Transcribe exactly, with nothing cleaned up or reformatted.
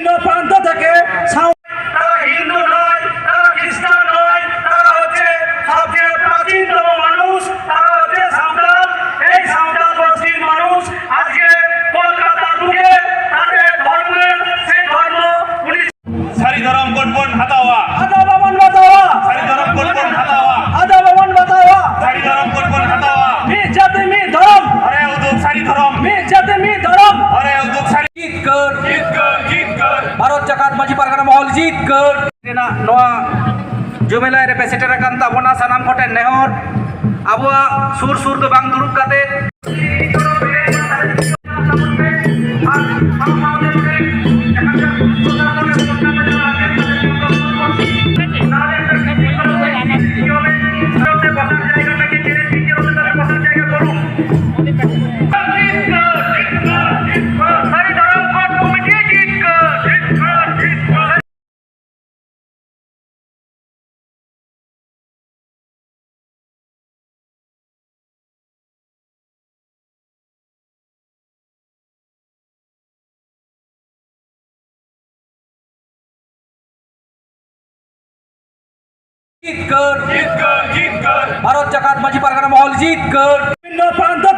বিভিন্ন প্রান্ত থেকে সাঁও- তারা হিন্দু নয়, তারা খ্রিস্টান নয়, তারা হচ্ছে সবচেয়ে প্রাচীনতম মানুষ, তারা হচ্ছে সাঁওতাল। এই সাঁওতাল গোষ্ঠীর মানুষ আজকে কলকাতার বুকে তাদের ধর্মের সেই ধর্ম উনি সারি ধরম কোন কোন হাতাওয়া। আদা বামন বাতাওয়া। সারি ধরম কোন কোন হাতাওয়া। আদা বামন বাতাওয়া। সারি ধরম কোন কোন হাতাওয়া। মি জাতি মি ধরম। হরে উদুক সারি ধরম। মি জাতি মি ধরম। হরে উদুক সারি জিতকর। জিতকর, জিতকর। ভারত জাকাত মাঝি পারগানা মহল জিতকর। ᱨᱮᱱᱟᱜ ᱱᱚᱣᱟ ᱡᱩᱢᱮᱞᱟᱭ ᱨᱮᱯᱮ ᱥᱮᱴᱮᱨ ᱟᱠᱟᱱ ᱛᱟᱵᱚᱱᱟ, ᱥᱟᱱᱟᱢ ᱠᱚᱴᱷᱮᱱ ᱱᱮᱦᱚᱨ, ᱟᱵᱚᱣᱟᱜ ᱥᱩᱨ ᱥᱩᱨ ᱫᱚ ᱵᱟᱝ ᱫᱩᱲᱩᱵ ᱠᱟᱛᱮ᱾ ᱡᱤᱛᱠᱟᱹᱨ, ᱡᱤᱛᱠᱟᱹᱨ, ᱡᱤᱛᱠᱟᱹᱨ᱾ ᱵᱷᱟᱨᱚᱛ ᱡᱟᱠᱟᱛ ᱢᱟᱹᱡᱷᱤ ᱯᱟᱨᱜᱟᱱᱟ ᱢᱚᱦᱚᱞ ᱡᱤᱛᱠᱟᱹᱨ᱾ ᱵᱤᱵᱷᱤᱱᱱᱚ ᱯᱨᱟᱱᱛᱚ